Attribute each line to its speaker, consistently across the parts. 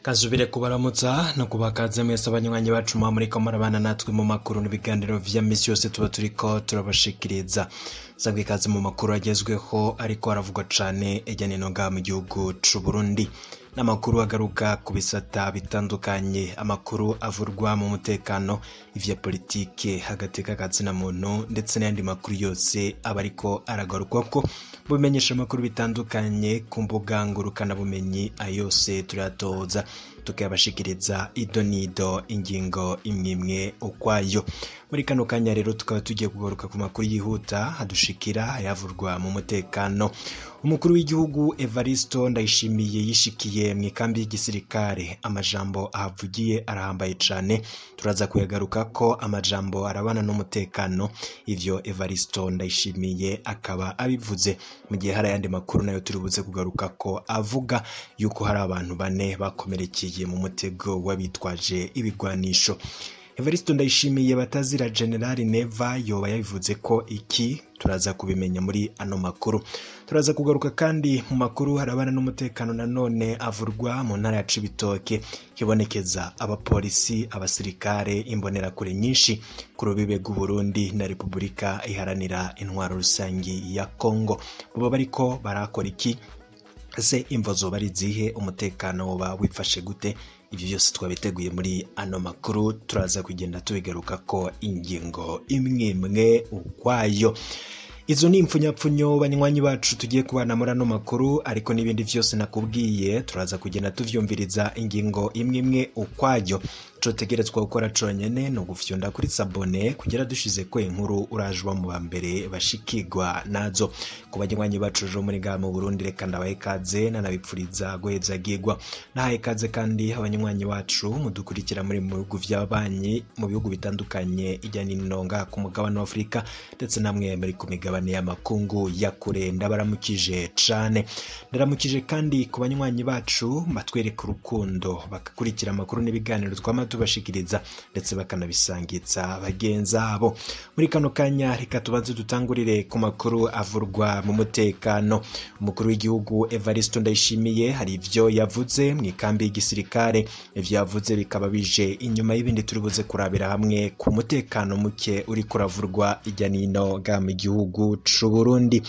Speaker 1: Kazubire kubaramutsa no kubakaze mwese abanywanyi bacu muriko murabana natwe mu makuru n'ibiganiro vya misi yose tuba turiko turabashikiriza. Sangwe ikaze mu makuru agezweho ariko aravugwa cane ejya nino ngaha mu gihugu c'u Burundi. N'amakuru agaruka ku bisata bitandukanye, amakuru avurwa mu mutekano, ivya politike, hagati k'akatsina muntu ndetse n'ayandi makuru yose aba ariko aragarukwako mu bimenyesha amakuru bitandukanye ku mbuga ngurukanabumenyi, ayo yose turayatoza tukayabashikiriza ido nido ingingo imwe imwe ukwayo. Muri kano kanya rero tukaba tugiye kugaruka ku makuru yihuta adushikira ayavurwa mu mutekano. Umukuru w'igihugu Evaristo Ndayishimiye yishikiye mu ikambi y'igisirikare, amajambo ahavugiye arahambaye cane, turaza kuyagaruka ko amajambo arabana n'umutekano. Ivyo Evaristo Ndayishimiye akaba abivuze mu gihe hari ayandi makuru nayo turi buze kugaruka ko avuga yuko hari abantu bane bakomerekeye mu mutego w'abitwaje ibigwanisho. Evaristo Ndayishimiye batazira General Neva yoba yabivuze ko iki turaza kubimenya muri ano makuru. Turaza kugaruka kandi mu makuru harabana n'umutekano nanone avurwa mu ntara ya Cibitoke, hibonekeza abapolisi, abasirikare, imbonerakure nyinshi ku rubibe rw'u Burundi na Repubulika Iharanira Intwaro Rusangi ya Kongo. Boba bariko barakora iki? Ese imvo zoba ari izihe? Umutekano woba wifashe gute? Ivyo vyose twabiteguye muri ano makuru, turaza kugenda tubigaruka ko ingingo imwe imwe ukwayo. Izo ni impfunyapfunyo banywanyi bacu tugiye kubana muri ano makuru, ariko n'ibindi vyose nakubwiye turaza kugenda tuvyumviriza ingingo imwe imwe ukwayo. Cotegerezwa gukora conyene no gufyonda kuri sabone kugira dushize ko inkuru urajwa mu bambere bashikirwa nazo. Ku banywanyi bacu jo muri ngaha mu Burundi, reka ndabahe ikaze nanabipfuriza guhezagirwa. Nahaye ikaze kandi abanywanyi bacu mudukurikira muri mu bihugu vy'abanyi, mu bihugu bitandukanye ijya n'ino ngaha ku mugabane wa Afrika, ndetse namwe muri ku migabane y'amakungu ya kure, ndabaramukije cane. Ndaramukije kandi ku banywanyi bacu batwereka urukundo, bakakurikira amakuru n'ibiganiro twama tubashikiriza ndetse bakanabisangiza bagenzi abo. Muri kano kanya reka tubanze dutangurire ku makuru avurwa mu mutekano. Umukuru w'igihugu Evaristo Ndayishimiye hari ivyo yavuze mu ikambi y'igisirikare. Ivyo yavuze bikaba bije inyuma y'ibindi turi buze kurabira hamwe ku mutekano muke uri kuravurwa ijya nino ga mu gihugu c'u Burundi.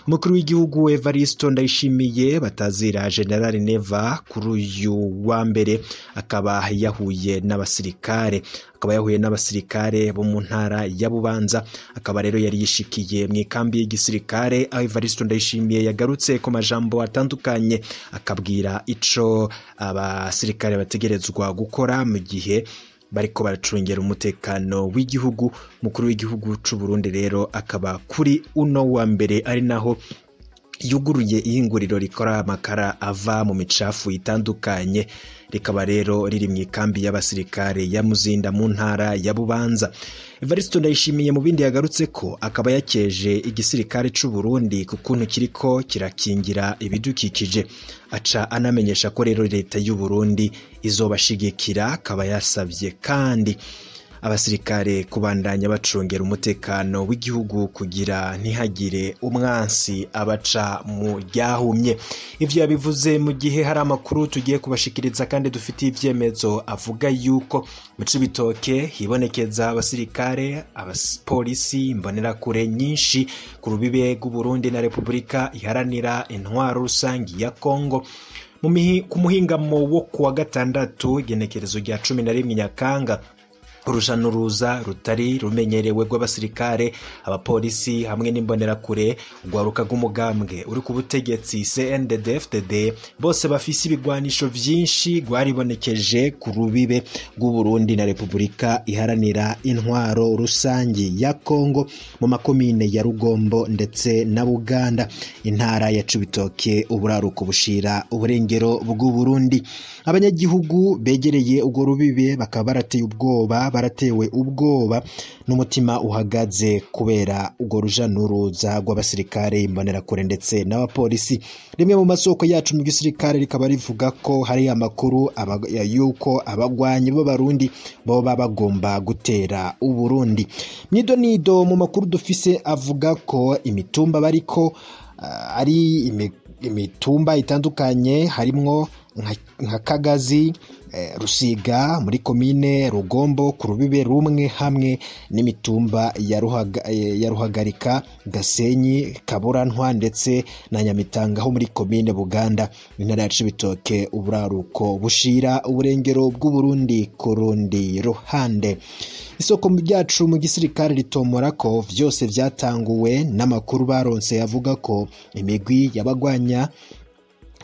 Speaker 1: Umukuru w'igihugu Evaristo Ndayishimiye batazira General Neva kuri uyu wa mbere akaba yahuye n'abasirikare, akaba yahuye n'abasirikare bo mu ntara ya Bubanza. Akaba rero yari yishikiye mu ikambi y'igisirikare aho Evaristo Ndayishimiye yagarutse ku majambo atandukanye, akabwira ico abasirikare bategerezwa gukora mu gihe bariko baracungera umutekano w'igihugu. Mukuru w'igihugu c'u Burundi rero akaba kuri uno wa mbere ari naho yuguruye ihinguriro rikora amakara ava mu micafu itandukanye, rikaba rero riri mu ikambi y'abasirikare ya Muzinda mu ntara ya Bubanza. Evaristo Ndayishimiye mu bindi yagarutse ko akaba yakeje igisirikare c'u Burundi ku kuntu kiriko kirakingira ibidukikije, aca anamenyesha ko rero leta y'u Burundi izobashigikira. Akaba yasavye kandi abasirikare kubandanya bacungera umutekano w'igihugu kugira ntihagire umwansi abaca mu ryahumye. Ivyo yabivuze mu gihe hari amakuru tugiye kubashikiriza kandi dufitiye ivyemezo avuga yuko mu Cibitoke hibonekeza abasirikare, abapolisi, imbonerakure nyinshi ku rubibe rw'u Burundi na Repubulika Iharanira Intwaro Rusangi ya Kongo. Ku muhingamo wo kuwa gatandatu igenekerezo rya 11 Nyakanga, uruja n'uruza rutari rumenyerewe rw'abasirikare, abapolisi hamwe n'imbonerakure, urwaruka rw'umugambwe uri ku butegetsi CNDD-FDD, bose bafise ibigwanisho vyinshi rwaribonekeje ku rubibe rw'u Burundi na Repubulika Iharanira Intwaro Rusangi ya Kongo mu makomine ya Rugombo ndetse na Buganda, intara ya Cibitoke, uburaruko bushira uburengero bw'u Burundi. Abanyagihugu begereye urwo rubibe bakaba barateye ubwoba, baratewe ubwoba n'umutima uhagaze kubera urwo ruja n'uruza rw'abasirikare, imbonerakure ndetse n'abapolisi. Rimwe mu masoko yacu mu gisirikare rikaba rivuga ko hari amakuru yuko abagwanyi b'Abarundi boba bagomba gutera Uburundi. Mwido nido mu makuru dufise avuga ko imitumba bariko ari imitumba itandukanye harimwo nka Kagazi, Rusiga muri komine Rugombo ku rubibe rumwe hamwe n'imitumba ya Ruhagarika, Gasenyi, Kaburantwa ndetse na Nyamitanga ho muri komine Buganda, intara ya Cibitoke, uburaruko bushira uburengero bw'Uburundi ku rundi ruhande. Isoko ryacu mu gisirikare ritomora ko vyose vyatanguwe n'amakuru baronse yavuga ko imigwi y'abagwanya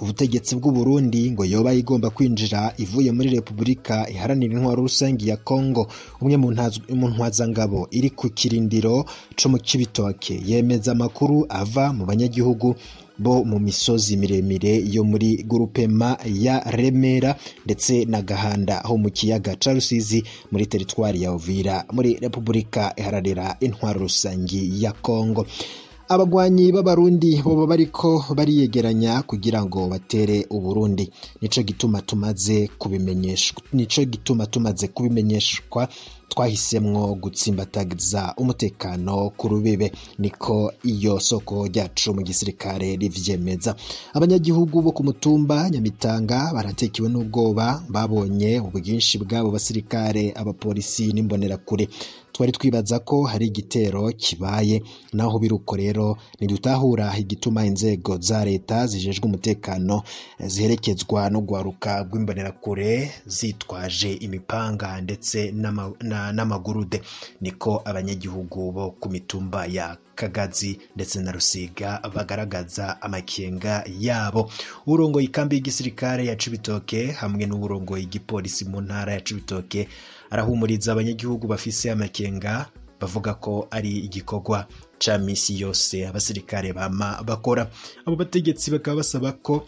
Speaker 1: ubutegetsi bw'u Burundi ngo yoba igomba kwinjira ivuye muri Repubulika Iharanira Intwaro Rusangi ya Kongo. Umwe mu ntwazangabo iri ku kirindiro co mu Cibitoke yemeza amakuru ava mu banyagihugu bo mu misozi miremire yo muri Grupema ya Remera ndetse na Gahanda ho mu kiyaga ca Rusizi muri teritwari ya Uvira muri Repubulika Iharanira Intwaro Rusangi ya Kongo. Abagwanyi b'Abarundi boba bariko bariyegeranya kugira ngo batere Uburundi, nico gituma tumaze kubimenyeshwa, nico gituma tumaze kubimenyeshwa twahisemwo gutsimbataza umutekano ku rubibe, niko iyo soko ryacu mu gisirikare rivyemeza. Abanyagihugu bo ku mutumba Nyamitanga baratekiwe n'ubwoba babonye ubwinshi bw'abo basirikare, abapolisi n'imbonerakure. Twari twibaza ko hari igitero kibaye, naho biruko rero ntidutahura igituma inzego za leta zijejwe umutekano ziherekezwa no gwaruka rw'imbonerakure zitwaje imipanga ndetse n'amagurude, niko abanyagihugu bo ku mitumba ya Kagazi ndetse na Rusiga bagaragaza amakenga yabo. Urongoye ikambi y'igisirikare ya Cibitoke hamwe n'urongoye igipolisi mu ntara ya Cibitoke arahumuriza abanyagihugu bafise amakenga, bavuga ko ari igikorwa ca misi yose abasirikare bama bakora. Abo bategetsi bakaba basaba ko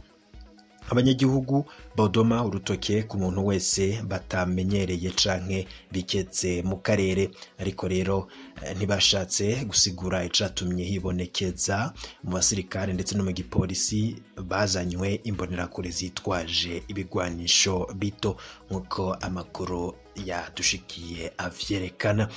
Speaker 1: abanyagihugu bodoma urutoke ku muntu wese batamenyereye canke biketse mu karere, ariko rero ntibashatse gusigura icatumye hibonekeza mu basirikare ndetse no mu gipolisi bazanywe imbonerakure zitwaje ibigwanisho bito, nk'uko amakuru yadushikiye avyerekana.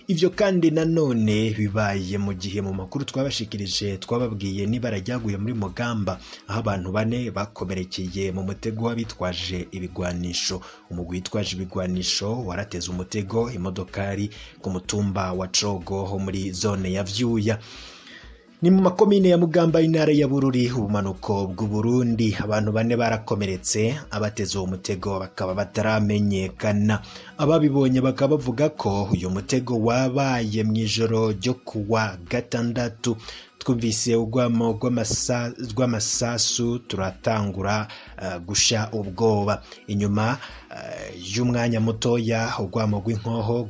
Speaker 1: Ivyo kandi nanone bibaye mu gihe mu makuru twabashikirije twababwiye n'ibara ryaguye muri Mugamba, aho abantu bane bakomerekeye mu mutego w'abitwaje ibigwanisho. Umugwi witwaje ibigwanisho warateze umutego imodokari ku mutumba wa Cogo ho muri zone ya Vyuya, ni mu makomine ya Mugamba intara ya Bururi, ubumanuko bw'Uburundi. Abantu bane barakomeretse, abateze uwo mutego bakaba bataramenyekana. Ababibonye bakaba bavuga ko uyu mutego wabaye mu ijoro ryo kuwa gatandatu. Twumvise urwamo rw'amasasu turatangura gusha ubwoba. Inyuma y'umwanya mutoya urwamo rw'inkoho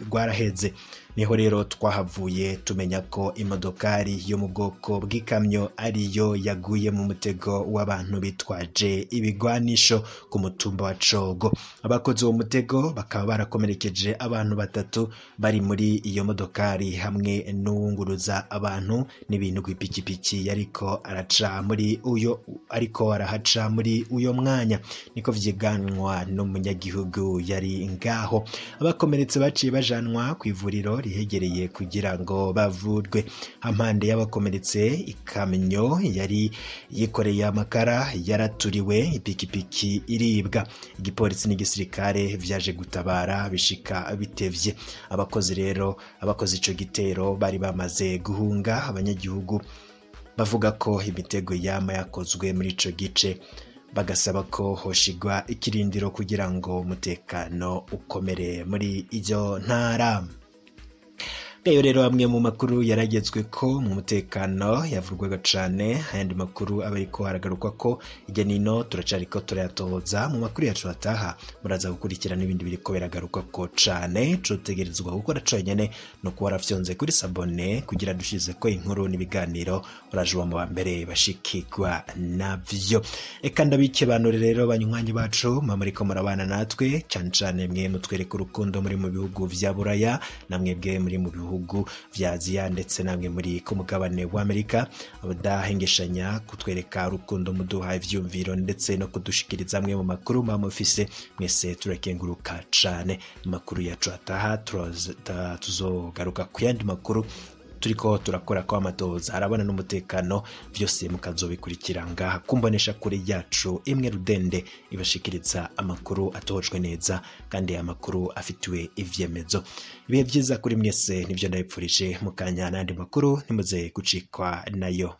Speaker 1: rwaraheze, niho rero twahavuye tumenya ko imodokari yo mu bwoko bw'ikamyo ariyo yaguye mu mutego w'abantu bitwaje ibigwanisho ku mutumba wa Cogo. Abakoze uwo mutego bakaba barakomerekeje abantu batatu bari muri iyo modokari hamwe n'uwunguruza abantu n'ibintu kw'ipikipiki yariko araca muri uyo ariko arahaca muri uyo mwanya, niko vyiganwa n'umunyagihugu yari ngaho. Abakomeretse baciye bajanwa kw'ivuriro rihegereye kugira ngo bavurwe. Hampande y'abakomeretse ikamyo yari yikoreye amakara yaraturiwe, ipikipiki iribwa. Igipolisi n'igisirikare vyaje gutabara bishika bitevye. Abakozi rero abakoze ico gitero bari bamaze guhunga. Abanyagihugu bavuga ko imitego yama yakozwe muri ico gice, bagasaba ko hoshigwa ikirindiro kugira ngo umutekano ukomere muri iyo ntara. Ngayo rero amwe mu makuru yaragezwe ko mu mutekano yavurwaga cane, ayandi makuru aba ariko aragarukwa ko hirya nino turacariko turayatoza. Mu makuru yacu ataha muraza gukurikira n'ibindi biriko biragarukwa ko cane. Cotegerezwa gukora conyene no kuba warafyonze kuri sabone kugira dushize ko inkuru n'ibiganiro uraje uba mu ba mbere bashikirwa navyo. Eka ndabikebanure rero banywanyi bacu muriko murabana natwe, cane cane mwe mutwereka urukundo muri mu bihugu vya Buraya, namwebwe muri mu bihugu vya Aziya ndetse namwe muri ku mugabane wa Amerika, abadahengeshanya kutwereka urukundo muduha ivyumviro ndetse no kudushikiriza amwe mu makuru mufise. Mwese turakenguruka cane. Amakuru yacu ataha tuzogaruka ku yandi makuru Turiko turakora ko amatohoza arabana n'umutekano, vyose mukazobikurikira ngaha kumbonesha kure yacu imwe rudende ibashikiriza amakuru atohojwe neza kandi amakuru afitiwe ivyemezo. Ibihe vyiza kuri mwese, nivyo ndabipfurije. Mukanya n'andi makuru, ntimuze gucikwa nayo.